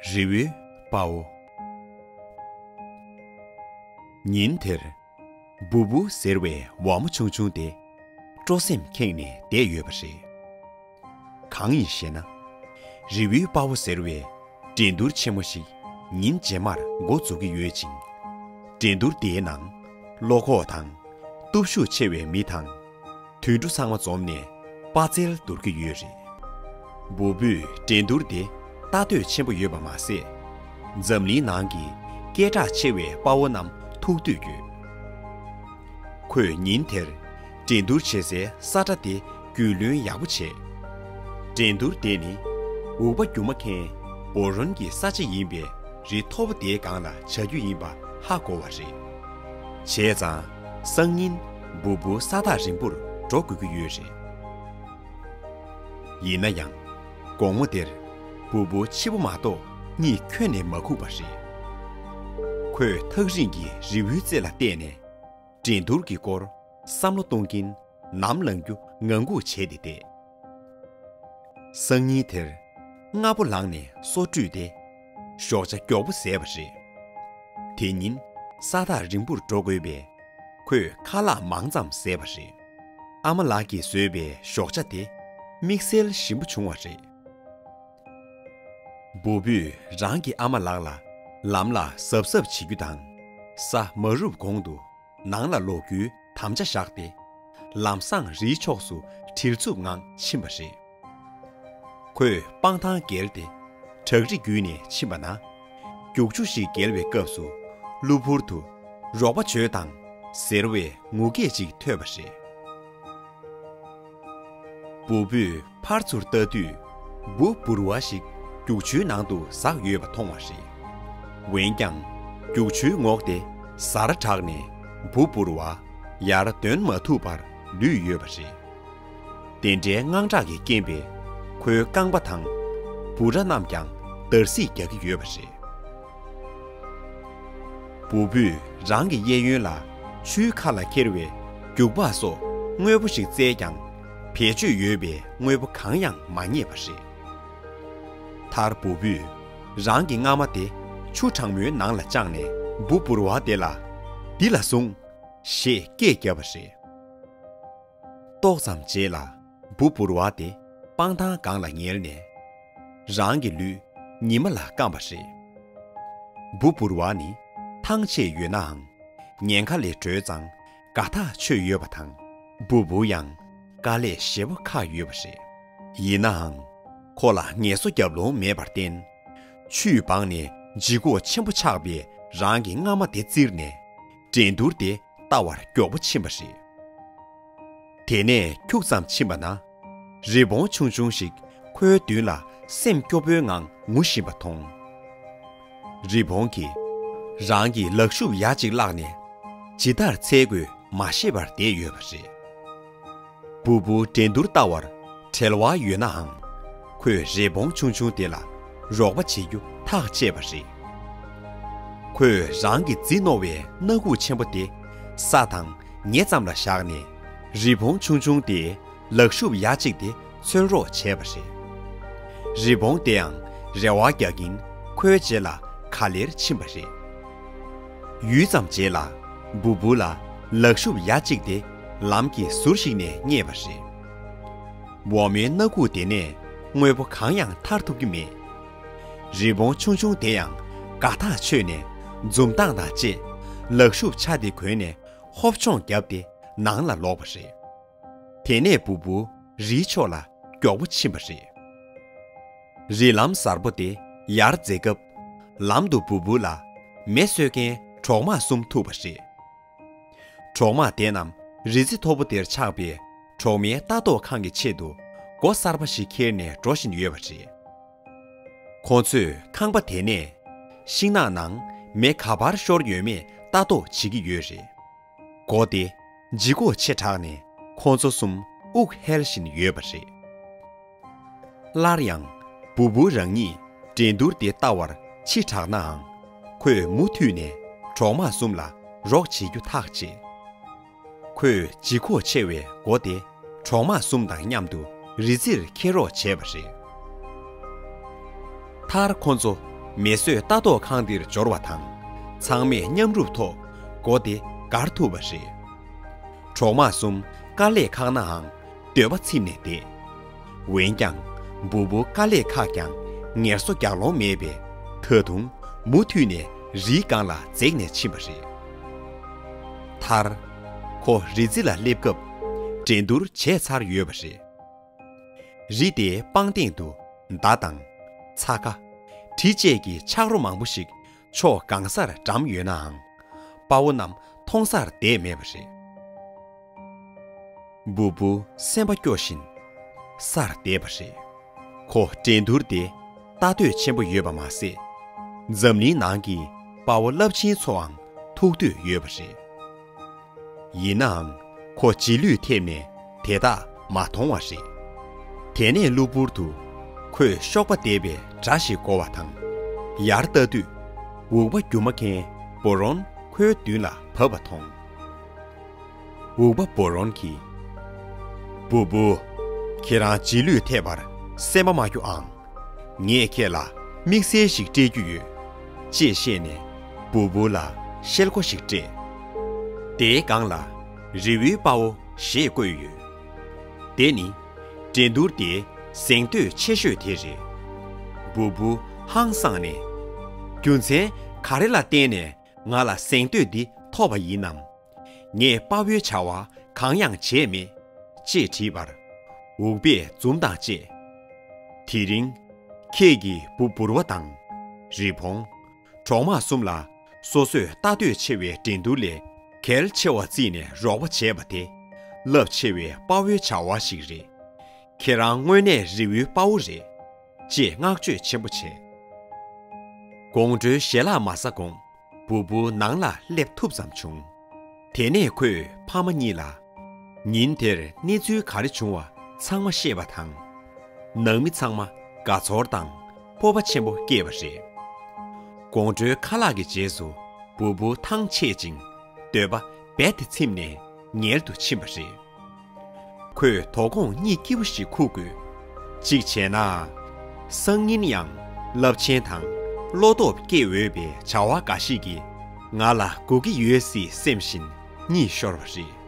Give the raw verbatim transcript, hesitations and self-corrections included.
རི་བོའི་དཔའ་བོ། ཉིན་དེར། འབུ་བུ་ཟེར་བའི་འོག་མ་ཆུང་ཆུང་དེ། སྤྲོ་སེམས་ཁེངས་ནས་བསྡད་ཡོད་པ་རེད། གང་ཡིན་ཞེ་ན། རི་བོའི་དཔའ་བོ་ཟེར་བའི་འགྲན་བསྡུར་ཆེན་མོ་ཞིག་ཉིན་རྗེས་མར་འགོ་འཛུགས་ཀྱི་ཡོད་ཅིང་། འགྲན་བསྡུར་དེའི་ནང་བློ་ཁོག་དང་སྟོབས་ཤུགས་ཆེ་བའི་མི་དང་། དུད་འགྲོ་ཚང་མ་འཛོམས་ནས་དཔའ་རྩལ་བསྡུར་གྱི་ཡོད་རེད། འབུ་བུས་འགྲན་བསྡུར་དེ་ལྟ་འདོད་ཆེན་པོ་ཡོད་པ་མ་ཟད། འཛམ་གླིང་ནང་གི་སྐད་གྲགས་ཆེ་བའི་དཔའ་བོ་རྣམས་ཐུག་འདོད་ཡོད། ཁོས་ཉིན་དེར་འགྲན་བསྡུར་བྱེད་སའི་ས་ཁྲ་དེ་རྒྱུས་ལོན་ཡག་པོ་བྱས། འགྲན་བསྡུར་དེ་ནི་འུག་པ་རྒྱུ་མ་མཁན་བོ་རོན་གྱི་ས་ཆ་ཡིན་པས། རི་མཐོ་པོ་དེའི་སྒང་ལ་བྱ་རྒྱུ་ཡིན་པ་ཧ་གོ་བ་རེད། བྱས་ཙང་སང་ཉིན་འབུ་བུ་ས་ཐག་རིང་པོར་འགྲོ་དགོས་ཀྱི་ཡོད་རེད། ཡིན་ན་ཡང་། དགོང་མོ་དེར་འབུ་བུ་ཕྱི་པོ་མ་གཏོགས་གཉིད་ཁྱོན་ནས་མ་ཁུག་པ་རེད། ཁོས་ཐག་རིང་གི་རི་བོའི་རྩེ་ལ་བལྟས་ནས། འགྲན་བསྡུར་གྱི་སྐོར་བསམ་བློ་གཏོང་གིན་ནམ་ལངས་རྒྱུ་ངང་སྒུག་བྱས་ཏེ་བསྡད། སང་ཉིན་དེར་སྔ་པོ་ལངས་ནས་སོ་བཀྲུས་ཏེ་ཞོགས་ཇ་མགྱོགས་པོ་ཟས་པ་རེད། དེ་ཉིན་ས་ཐག་རིང་པོར་འགྲོ་དགོས་པས་ཁོས་ཁ་ལག་མང་ཙམ་བཟས་པ་རེད། ཨ་མ་ལགས་ཀྱིས་བཟོས་པའི་ཞོགས་ཇ་དེ་དམིགས་བསལ་ཞིམ་པོ་བྱུང་བ་རེད། འབུ་བུས་རང་གི་ཨ་མ་ལགས་ལ་ལམ་ལ་གཟབ་གཟབ་བྱེད་རྒྱུ་དང་། ས་མ་རུབ་གོང་དུ་ནང་ལ་ལོག་རྒྱུའི་དམ་བཅའ་བཞག་སྟེ། ལམ་སང་རིའི་ཕྱོགས་སུ་དྲིལ་འཚུབ་ངང་ཕྱིན་པ་རེད། ཁོས་སྤང་ཐང་བརྒལ་ཏེ་བྲག་རི་བརྒྱུད་ནས་ཕྱིན་པ་ན། རྒྱུག་ཆུ་ཞིག་བརྒལ་བའི་སྐབས་སུ་གློ་བུར་དུ་རོགས་པ་བྱོས་དང་ཟེར་བའི་ངུ་སྐད་ཅིག་ཐོས་པ་རེད། འབུ་བུས་ཕར་ཚུར་ལྟ་དུས་འབུ་འབུར་བ་ཞིག་རྒྱུག་ཆུའི་ནང་དུ་ཟགས་ཡོད་པ་མཐོང་བ་རེད། འོན་ཀྱང་རྒྱུག་ཆུའི་ངོགས་དེ་གཟར་དྲགས་ནས་འབུ་འབུར་བ་ཡར་འདོན་མ་ཐུབ་པར་ལུས་ཡོད་པ་རེད། དེ་འདྲའི་དངངས་སྐྲག་གི་རྐྱེན་པས་ཁོའི་རྐང་པ་དང་འབུ་ར་རྣམས་ཀྱང་འདར་སིག་རྒྱག་གི་ཡོད་པ་རེད། འབུ་བུས་རང་གི་གཡས་གཡོན་ལ་ཆུའི་ཁ་ལ་ཁྱེར་བའི་རྒྱུག་པ་སོགས་དངོས་པོ་ཞིག་བཙལ་ཀྱང་བེད་སྤྱོད་ཡོད་པའི་དངོས་པོ་གང་ཡང་མ་རྙེད་པ་རེད། མཐར་འབུ་བུས་རང་གི་རྔ་མ་དེ་ཆུ་གྲང་མོའི་ནང་ལ་བཅངས་ནས་འབུ་འབུར་བ་དེ་ལ། འདི་ལ་ཟུངས། ཞེས་སྐད་བརྒྱབ་པ་རེད། ཏོག་ཙམ་རྗེས་ལ་འབུ་འབུར་བ་དེ་སྤང་ཐང་སྒང་ལ་ཉལ་ནས། རང་གི་ལུས་ཉི་མ་ལ་བསྐམས་པ་རེད། འབུ་འབུར་བ་ནི་ཐང་ཆད་ཡོད་ནའང་། ཉེན་ཁ་ལས་གྲོལ་ཙང་དགའ་ཐག་ཆོད་ཡོད་པ་དང་། འབུ་འབུ་ཡང་དཀའ་ལས་ཞེ་པོ་ཁག་ཡོད་པ་རེད། ཡིན་ནའང་། ཁོ་ལ་ངལ་གསོ་རྒྱབ་ལོང་མེད་པར་བརྟེན། ཆུས་སྦངས་ནས་ལྗིད་ཁོག་ཆེན་པོ་ཆགས་པའི་རང་གི་རྔ་མ་དེ་བཙིར་ནས། འགྲན་བསྡུར་དེ་ལྟ་བར་མགྱོགས་པོ་ཕྱིན་པ་རེད། དེ་ནས་ཁྱུག་ཙམ་ཕྱིན་པ་ན། རི་བོང་ཆུང་ཆུང་ཞིག་ཁོའི་མདུན་ལ་སེམས་སྐྱོ་པོའི་ངང་ངུ་བཞིན་པ་མཐོང་། རི་བོང་གིས་རང་གི་ལག་ཤུབས་ཡ་གཅིག་བླངས་ནས་ཇི་ལྟར་འཚོལ་དགོས་མ་ཤེས་པར་བསྡད་ཡོད་པ་རེད། འབུ་འབུ་འགྲན་བསྡུར་ལྟ་བར་བྲེལ་བ་ཡོད་ནའང་། ཁོས་རི་བོང་ཆུང་ཆུང་དེ་ལ་རོགས་པ་བྱེད་རྒྱུ་ཐག་བཅད་པ་རེད། ཁོས་རང་གི་རྫི་རྣོ་བའི་སྣ་ཁུག་ཆེན་པོ་དེ་ས་དང་ཉེ་ཙམ་ལ་བཞག་ནས། རི་བོང་ཆུང་ཆུང་དེའི་ལག་ཤུབས་ཡ་གཅིག་དེ་འཚོལ་རོགས་བྱས་པ་རེད། རི་བོང་དེའང་རེ་བ་རྒྱག་གིན་ཁོའི་རྗེས་ལ་ག་ལེར་ཕྱིན་པ་རེད། ཡུད་ཙམ་རྗེས་ལ་འབུ་འབུ་ལ་ལག་ཤུབས་ཡ་གཅིག་དེ་ལམ་གྱི་ཟུར་ཞིག་ནས་རྙེད་པ་རེད། འོག་མའི་སྣ་ཁུག་དེ་ནས་དངོས་པོ་གང་ཡང་ཐར་ཐུབ་ཀྱི་མེད། རི་བོང་ཆུང་ཆུང་དེ་ཡང་དགའ་ཐག་ཆོད་ནས་འཛུམ་མདངས་དང་བཅས་ལག་ཤུབས་ཆ་དེ་གོན་ནས་ཧོབ་མཆོང་བརྒྱབ་སྟེ་ནང་ལ་ལོག་པ་རེད། དེ་ནས་འབུ་འབུ་རིའི་ཕྱོགས་ལ་མགྱོགས་པོ་ཕྱིན་པ་རེད། རི་ལམ་གཟར་པོ་དེ་ཡར་འཛེགས་སྐབས། ལམ་དུ་འབུ་འབུ་ལ་མེ་གསོད་མཁན་གྲོག་མ་གསུམ་ཐུག་པ་རེད། གྲོག་མ་དེ་རྣམས་རི་རྩེ་མཐོ་པོ་དེར་ཆགས་པའི་གྲོག་མའི་ལྟ་རྟོག་ཁང་གི་ཆེད་དུ་སྒོ་གསར་པ་ཞིག་འཁྱེར་ནས་འགྲོ་བཞིན་ཡོད་པ་རེད། ཁོ་ཚོས་ཁང་པ་དེ་ནས་ཤིང་ནགས་ནང་མེ་ག་པར་ཤོར་ཡོད་མེད་ལྟ་རྟོག་བྱེད་ཀྱི་ཡོད་རེད། སྒོ་དེ་ལྗིད་ཁོག་ཆེ་དྲགས་ནས་ཁོང་ཚོ་གསུམ་དབུགས་ཧལ་བཞིན་ཡོད་པ་རེད། སླར་ཡང་འབུ་འབུ་རང་ཉིད་འགྲན་བསྡུར་དེ་ལྟ་བར་ཕྱི་དྲགས་ནའང་། ཁོས་མུ་མཐུད་ནས་གྲོག་མ་གསུམ་ལ་རོགས་བྱེད་རྒྱུ་ཐག་བཅད། ཁོས་ལྗིད་ཁོག་ཆེ་བའི་སྒོ་དེ་གྲོག་མ་གསུམ་དང་མཉམ་དུ་རི་རྩེར་འཁྱེར་རོགས་བྱས་པ་རེད། མཐར་ཁོ་ཚོ་ མེ་གསོད་ལྟ་རྟོག་ཁང་འདིར་འབྱོར་བ་དང་། ཚང་མས་མཉམ་རུབ་ཐོག་སྒོ་དེ་བཀར་ཐུབ་པ་རེད། གྲོག་མ་གསུམ་དཀའ་ལས་ཁག་ནའང་། འདོད་པ་ཚིམ་ནས་བསྡད། འོན་ཀྱང་། སྦུག་སྦུག་དཀའ་ལས་ཁག་ཀྱང་ངལ་གསོ་རྒྱག་ལོང་མེད་པས། ད་དུང་མུ་མཐུད་ནས་རིའི་སྒང་ལ་འཛེགས་ནས་ཕྱིན་པ་རེད། མཐར། ཁོ་རི་རྩེ་ལ་སླེབས་སྐབས། འགྲན་བསྡུར་བྱས་ཚར་ཡོད་པ་རེད། རི་དེའི་པང་སྟེང་དུ་མདའ་དང་། ཚྭ་ཁ། གྲི་བཅས་ཀྱི་ཆག་རོ་མང་པོ་ཞིག་ཕྱོགས་གང་སར་འགྲམ་ཡོད་ནའང་། དཔའ་བོ་རྣམས་མཐོང་སར་བསྡད་མེད་པ་རེད། སྦུག་སྦུག་སེམས་པ་སྐྱོ་བཞིན་སར་བསྡད་པ་རེད། ཁོ་འགྲན་བསྡུར་དེ་ལྟ་འདོད་ཆེན་པོ་ཡོད་པ་མ་ཟད། འཛམ་གླིང་ནང་གི་དཔའ་བོ་རླབས་ཆེན་ཚོའང་ཐུག་འདོད་ཡོད་པ་རེད། ཡིན་ནའང་། ཁོ་རྗེས་ལུས་ཐེབས་ནས་དེ་དག་མ་མཐོང་བ་རེད། དེ་ནས་གློ་བུར་དུ་ཁོས་གཤོག་པ་འདེབས་པའི་སྒྲ་ཞིག་གོ་བ་དང་། ཡར་ལྟ་དུས། འུག་པ་སྒྱུ་མ་མཁན་བུ་རོན་ཁོའི་མདུན་ལ་བབས་པ་མཐོང་། འུག་པ་བུ་རོན་གྱིས། སྦུག་སྦུག་ཁྱེད་རང་རྗེས་ལུས་ཐེབས་པར་སེམས་པ་མ་སྐྱོ་ཨང་། ངས་ཁྱེད་ལ་དམིགས་བསལ་ཞིག་སྤྲད་རྒྱུ་ཡོད། ཅེས་བཤད་ནས་སྦུག་སྦུག་ལ་ཤེལ་སྒོ་ཞིག་སྤྲད། དེའི་སྒང་ལ་རི་བོའི་དཔའ་བོ་ཞེས་བཀོད་ཡོད། དེ་ནི་འགྲན་བསྡུར་དེའི་གཟེངས་བསྟོད་ཆེ་ཤོས་དེ་རེད། སྦུག་སྦུག་ཧང་སངས་ནས། རྒྱུ་མཚན་ག་རེ་ལ་བརྟེན་ནས་ང་ལ་གཟེངས་བསྟོད་འདི་ཐོབ་པ་ཡིན་ནམ། ངས་དཔའ་བོའི་བྱ་བ་གང་ཡང་བྱས་མེད། ཅེས་དྲིས་པར། འུག་པས་འཛུམ་དང་བཅས། དེ་རིང་། ཁྱེད་ཀྱིས་སྦུག་སྦུག་བ་དང་། རི་བོང་། གྲོག་མ་གསུམ་ལ་སོ་སོས་ལྟ་འདོད་ཆེ་བའི་འགྲན་བསྡུར་ལས་གལ་ཆེ་བ་བརྩིས་ནས་རོགས་པ་བྱས་པ་དེ་རླབས་ཆེ་བའི་དཔའ་བོའི་བྱ་བ་ཞིག་རེད། ཁྱེད་རང་དངོས་གནས་རི་བོའི་དཔའ་བོ་རེད། ཅེས་བསྔགས་བརྗོད་ཆེན་པོ་བྱས། དགོང་དྲོའི་ཞལ་ལག་མ་ཟ་གོང་སྦུག་སྦུག་ནང་ལ་སླེབས་ཐུབ་ཙམ་བྱུང་། དེ་ནས་ཁོས་ཕ་མ་གཉིས་ལ། ཉིན་དེར་གནས་ཚུལ་ག་རེ་བྱུང་བ་ཚང་མ་བཤད་པ་དང་། ནང་མི་ཚང་མ་དགའ་ཚོར་དང་སྤོབས་པ་ཆེན་པོ་སྐྱེས་པ་རེད། དགོང་དྲོའི་ཁ་ལག་གི་རྗེས་སུ་སྦུག་སྦུག་ཐང་ཆད་ཅིང་འདོད་པ་རྦད་དེ་ཚིམས་ནས་ཉལ་དུ་ཕྱིན་པ་རེད། ཁོས་དོ་དགོང་གཉིད་སྐྱིད་པོ་ཞིག་ཁུག་དགོས། གཅིག་བྱས་ན། སང་ཉིན་ཡང་རླབས་ཆེན་དང་བློ་སྟོབས་སྐྱེད་འོས་པའི་བྱ་བ་འགའ་ཞིག་གིས་ང་ལ་སྒུག་གི་ཡོད་སྲིད་སེམས་བཞིན་གཉིད་ཤོར་བ་རེད།